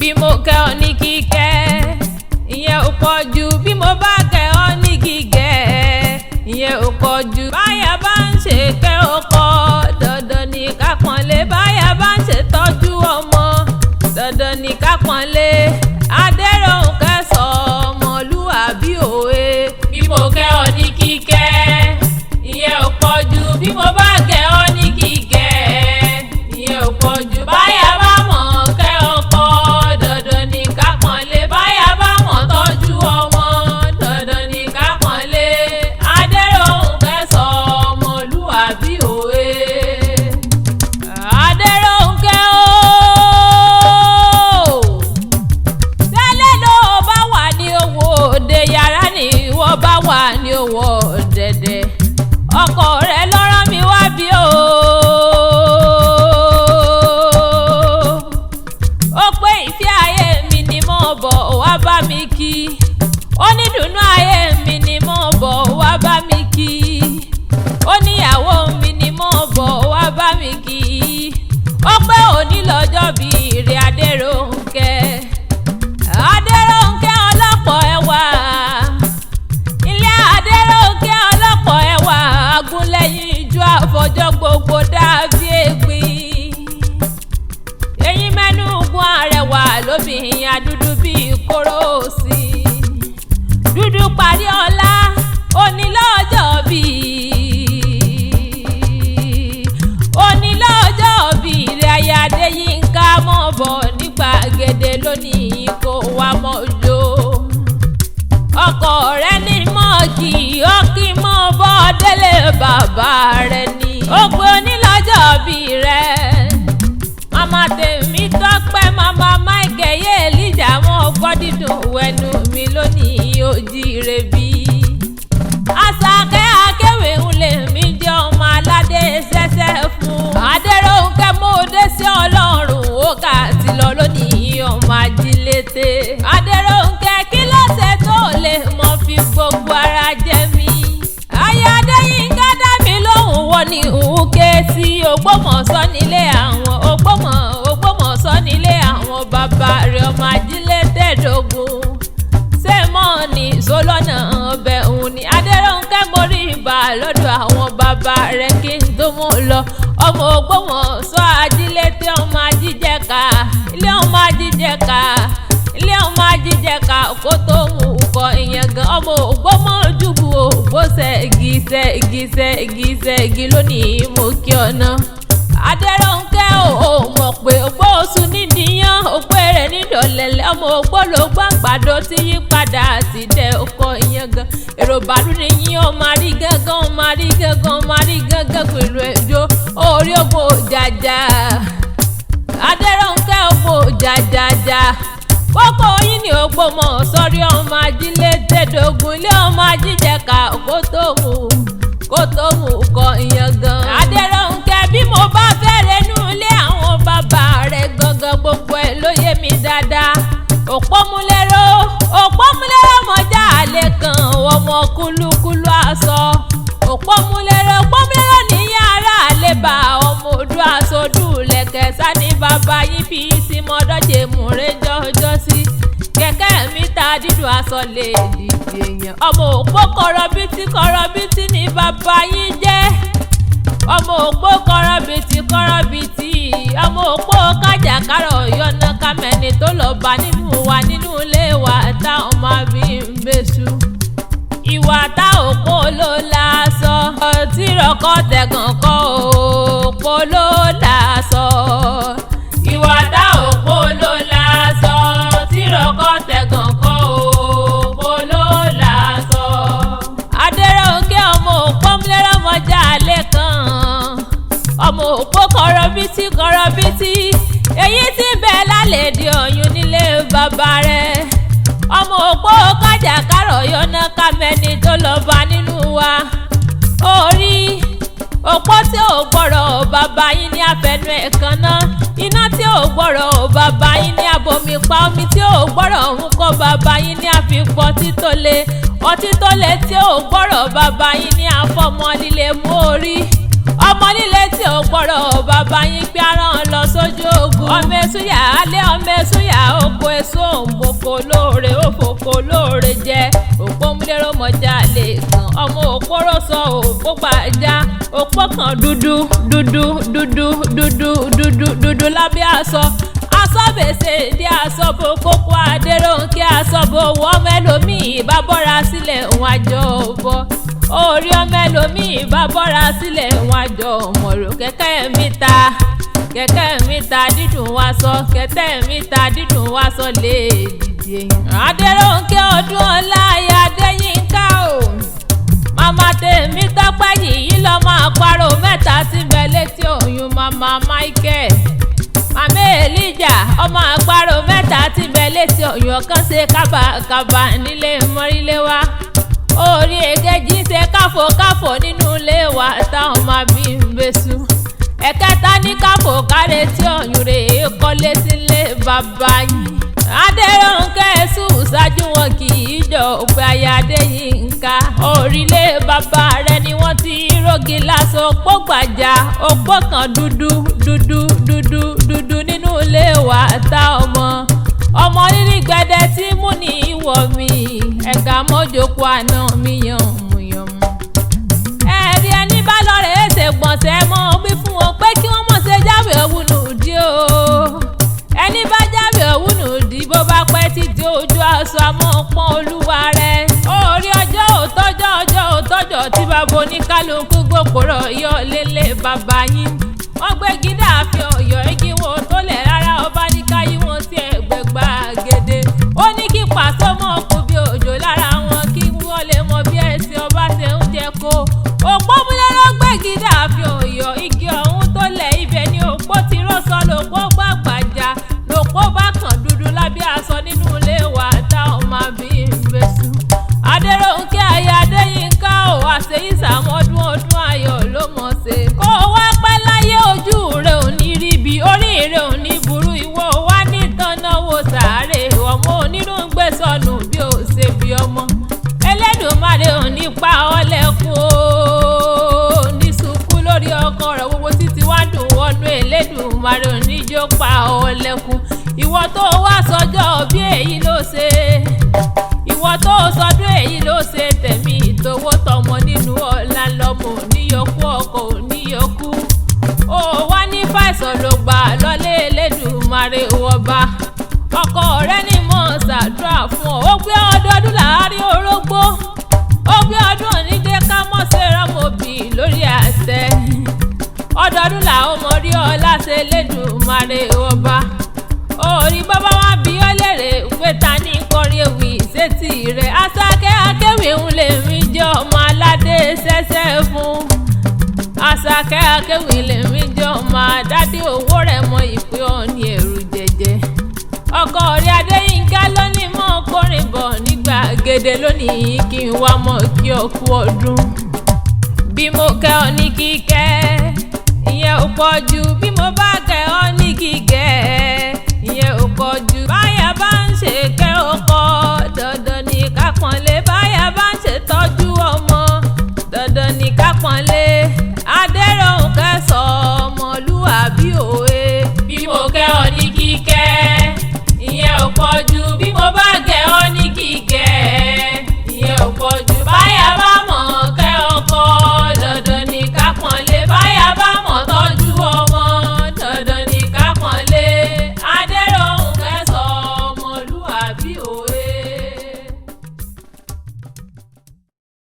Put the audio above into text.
Bí mo kẹ́ ọ ní kíkẹ́, ìyẹn ò pọ̀ jù. Bí mo bá kẹ́ ọ ní gígẹ̀, ìyẹn ò pọ̀ jù. Báyà bá ń ṣe kẹ́ ọkọ, dandan ní ká pọ́nlé. Báyà bá ń ṣe tọ́jú ọmọ, dandan ní ká pọ́nlé. Adéròǹkẹ́ sọ ọmọlúwàbí òwe. Bí mo kẹ́ ọ ní kíkẹ́, ìyẹn ò pọ̀ jù. Bí mo bá kẹ́ ọ ní gígẹ̀, ìyẹn ò pọ̀ jù. Báyà bá mọ̀ kẹ́ ọkọ, dandan ní ká pọ́nlé. Báyà bá mọ̀ tọ́jú ọmọ, dandan ní ká pọ́nlé. Adéròǹkẹ́ sọ ọmọlúwàbí òwe. Adéròǹkẹ́ ooo, tẹ́lẹ̀ ló bá wà ní owó òde, yàrá ni ìwọ bá wà ní owó dẹ̀dẹ̀. Ọkọ rẹ lọ́rọ̀ mi wá bí o. Ó pé ìfẹ́ ayé mi ni mo bọ̀ wá bá mi kí. Ó ní dùnú ayé mi ni mo bọ̀ wá bá mi kí. Ó níyàwó mi ni mo bọ̀ wá bá mi kí. Ó pé òní lọ́jọ́ bí ìrìn Adéròǹkẹ́. Adéròǹkẹ́ ọlọ́pọ̀ ẹwà, ilé Adéròǹkẹ́ ọlọ́pọ̀ ẹwà, agúnlẹ̀yìn ijó àfọjọ́ gbogbo dàbí ègbìn. Eyín mẹ́nu gun arẹwà lóbìnrin adúdú bíi kóró sí. Dúdú parí ọlá onílọ́jọ́ bíi onílọ́jọ́ bíi rẹ̀ aya Adéyínká mọ̀ bọ̀ ní gbàgede lónìí kó wá mọ́ jó. Ọkọ rẹ̀ ní mọ́ọ̀kì ọkì mọ́ bọ́ délé bàbá rẹ̀ ni. Ó pe onílọ́jọ́ bíi rẹ̀. Màmá tèmi tọ́pẹ́, màmá Michael yé Elijah mọ́ gbọ́ dídùn wẹnu mi lónìí ojíire bí. Àṣàkẹ́ akéwì ń lè mí jẹ́ ọmọ aládé ṣẹ́ṣẹ́ fún. Adéròǹkẹ́ mo dé sí Ọlọ́run ó kà ti lọ lónìí ọmọ ajílété. Adéròǹkẹ́ kí ló ṣe tó lè mọ fi gbogbo ara jẹ mí. Aya Adéyínká dá mi lóhùn wọ́n ní òun ké sí Ògbómọ̀ṣọ́ nílé àwọn Ògbómọ̀ṣọ́ nílé àwọn bàbá rẹ̀ ọmọ ajílété dógún. Ṣé mọ́ ni sọlọ́nà ọbẹ̀ òun ni Adéròǹkẹ́ mórí ibà lọ́dọ̀ àwọn bàbá rẹ̀ kí n tó mú lọ. Ọmọ Ògbómọ̀ṣọ́ ajílété ọmọ ajíjẹka, ilé ọmọ ajíjẹka, ilé ọmọ ajíjẹka kó tó mú kọ ìyẹn gan. Ọmọ Ògbómọ̀júbù ògbó ṣẹ́gi ṣẹ́gi ṣẹ́gi ṣẹ́gi lónìí mo kí ọ̀nà. Adéròǹkẹ́ ò mọ̀ pé ògbó oṣù nídìíyàn òpó rẹ̀ nídọ̀lẹ́lẹ́ ọmọ ògbó ló gbàgbàdo tí yí padà sí dẹ ọkọ ìyẹn gan. Èrò bàálù ni yín ọmọ àrí gángan ọmọ àrí gángan ọmọ àrí gángan pẹ̀lú ẹjọ́ orí ògbó jàjà. Adéròǹkẹ́ ògbó jàjàjà. Kókó yín ni Ògbómọ̀ṣọ́ rí ọmọ ajílété dógún ilé ọmọ ajíjẹka kó tó mú kó tó mú kọ ìyẹn gan. Adéròǹkẹ́ bí mo bá fẹ́ renú ilé àwọn bàbá rẹ̀ gangan gbogbo ẹ̀ ló yé mi dáadáa. Òpómúléró òpómúléró mọ̀já àlè kan ọmọ kúlúkúlú aṣọ. Òpómúléró òpómúléró níyà ara àlè bá ọmọ odò aṣojú lẹ̀kẹ̀ sani bàbá yín fi sí mọ́dọ́jẹ̀ múre jọjọ́ sí. Kẹ̀kẹ́ mi ta dídùn aṣọ lè dìde èèyàn. Ọmọ òpó kọ̀rọ̀bìtì kọ̀rọ̀bìtì ní bàbá yín jẹ́. Ọmọ òpó kọ̀rọ̀bìtì kọ̀rọ̀bìtì. Ọmọ òpó kájàkárọ̀ yọ̀nà kámẹ́ni tó lọ bá nínú wa nínú ilé wa táwọn máa fi ń bẹ́sù. Ìwà tá òpó ló la sọ. Ọtí rọkọ tẹ̀gàn kọ́ òpó ló la sọ. Ìwà tá òpó ló la sọ. Ọtí rọkọ tẹ̀gàn kọ́ òpó ló la sọ. Adéròǹkẹ́ ọmọ òpó múlẹ́rọ̀mọjà lẹ́kàn. Ọmọ òpó kọ̀rọ̀bìtì kọ̀rọ̀bìtì. Èyí tí ń bẹ lálẹ́ di ọ̀yún nílé bàbá rẹ̀. Ọmọ òpó kájàkárọ̀ yọ̀nà kámẹ́ni tó lọ bá nínú wa. Orí òpó tí ò gbọ́rọ̀ bàbá yín ní àfẹnú ẹ̀ kan náà. Iná tí ò gbọ́rọ̀ bàbá yín ní abomi pa, omi tí ò gbọ́rọ̀ ń kọ́ bàbá yín ní àfikún ọtí tó le. Ọtí tó le tí ò gbọ́rọ̀ bàbá yín ní àfọmọ́ líle mú orí. Ọmọ líle tí ò gbọ́rọ̀ bàbá yín pé aràn lọ sójú ogun. Ọmọ ẹ̀sùnyà alẹ́ ọmọ ẹ̀sùnyà oko èso òǹbòkò lóore òfòkò lóore jẹ. Òpómúlérò mọ̀já lè kàn. Ọmọ òpóró sọ òpó gbàjá. Òpó kan dúdú dúdú dúdú dúdú dúdú dúdú lábẹ́ aṣọ. Aṣọ́bẹ̀ṣẹ̀ dé aṣọ́bò kókó Adérónkẹ́ aṣọ́bò wọ́n mẹ́lòmíì bá bọ́ra sílẹ̀ òun àjọ òbọ̀. Orí ọmọ ẹlòmíì bá bọ́ra sílẹ̀ òun àjọ òmòrò. Kẹ̀kẹ́ mi ta kẹ̀kẹ́ mi ta dídùn wá sọ kẹ̀tẹ́ mi ta dídùn wá sọ lè dìde èèyàn. Adérónkẹ́ ọdún ọlá aya Adéyínká o. Màmá tèmi tọ́pẹ́ yìí lọ́mọ àparò mẹ́ta tí ń bẹ létí òyìn màmá Michael. Màmá Elijah ọmọ àparò mẹ́ta tí ń bẹ létí òyìn ọ̀kan ṣe kábàkábà nílé mọ́rílé wa. Orí èkejì ṣe káfòkáfò nínú ilé wa táwọn máa bí ń bẹ́sù. Ẹ̀kẹta ní káfò kárẹ tí ọ̀yùn rè é kọ́lé sílé bàbá yín. Adérónkẹ́ sùn ṣáájú wọn kì í jọ òpè aya Adéyínká. Orílẹ̀ bàbá rẹ̀ ni wọ́n ti rógi lásán òpó gbàjà òpó kan dúdú dúdú dúdú dúdú nínú ilé wa tá ọmọ. Ọmọ rírí gbẹdẹ tí mú ní ìwọ mi ẹ̀ka mọ́jọ́kọ àná mi yànmùyànmù. Ẹ̀rí ẹni bá lọ́rẹ̀ ẹ̀ṣẹ̀ gbọ̀nsẹ̀ mọ́ wí fún wọn pé kí wọ́n mọ̀ ṣe jáwé òwúnú dí o. Ẹni bá jáwé òwúnú dí bó bá pẹ́ títí ojú aṣọ àmọ́ pọ́n olúwa rẹ̀. Orí ọjọ́ òtọ́jọ́ ọjọ́ òtọ́jọ́ tí bàbá oníkálukú gbòkòrò yọ lélẹ̀ bàbá yín. Wọ́n gbé gídá àfi ọ̀yọ́ igi wo tó lẹ̀ rárá ọba ní káyí wọn sí ẹgbẹ́ gbàgede. Ó ní kí pàṣẹ mọ́ kú bí òjò lára wọn kí wọ́n lè mọ bí ẹ̀sìn ọba ṣe ń jẹ kó. Òpómúléró gbé gídá àfi ọ̀yọ́ igi ọ̀hún tó lẹ̀ ibẹ̀ ni òpó ti rọ́ṣọ lòpó gbàgbàjà lòpó bá kàn dúdú lábẹ́ aṣọ nínú ilé wa táwọn máa bí ń bẹ́sù. Adérónkẹ́ aya Adéyínká ò àṣeyí sàmọ́dún ọdún ayọ̀ ló mọ̀ ṣe. Kó o wá pẹ́ láyé ojú rẹ̀ ò ní ríbi orí rẹ̀ ò ní burú ìwọ wá ní tánáwó sàárè ọmọ onírúngbé sọnù bí ó ṣe bí ọmọ. Ẹlẹ́dùmarè ò ní pa ọ́ lẹ́kún o ní sunkún lórí ọkọ rẹ̀ gbogbo títí wá dùn wọnú Ẹlẹ́dùmarè ò ní jó pa ọ́ lẹ́kún. Ìwọ tó wá sọjọ́ bí èyí ló ṣe. Ìwọ tó sọdún èyí ló ṣe tẹ̀mí ìtòwó tọmọ nínú ọ̀la lọ́mọ oníyọkú ọkọ oníyọkú. Ó wá ní fàìsàn ló gbà lọ́lé Elédùmarè ọba. Ọkọ rẹ ní mọ̀ ṣàdúrà fún ọ. Ó gbé ọdọọdún láàárín orógbó. Ó gbé ọdún onídé ká mọ̀ ṣe rọ́mọbì lórí àtẹ. Ọdọọdún làwọn ọmọ rí ọ láṣẹ Elédùmarè ọba. Orí bàbá wa bí ọ lérè pé ta ní kọrin ewì sétí rẹ̀. Àṣàkẹ́ akéwì ń lè mí jẹ́ ọmọ aládé ṣẹ́ṣẹ́ fún. Àṣàkẹ́ akéwì lè mí jẹ́ ọmọ àdádé owó rẹ̀ mọ ìpè ọ̀ní ẹ̀rù jẹjẹ. Ọkọ rẹ̀ Adéyínká ló ní mọ́ kọrin bọ̀ nígbà gèdè lónìí kí n wá mọ̀ kí ọ kú ọdún. Bí mo kẹ́ ọ ní kíkẹ́, ìyẹn ò pọ̀ jù. Bí mo bá kẹ́ ọ ní kíkẹ́, ìyẹn ò pọ̀ jù. Báyà bá ń ṣe kẹ́ ọkọ, dandan ni ká pọ́nlé. Báyà bá ń ṣe tọ́jú ọmọ, dandan ni ká pọ́nlé.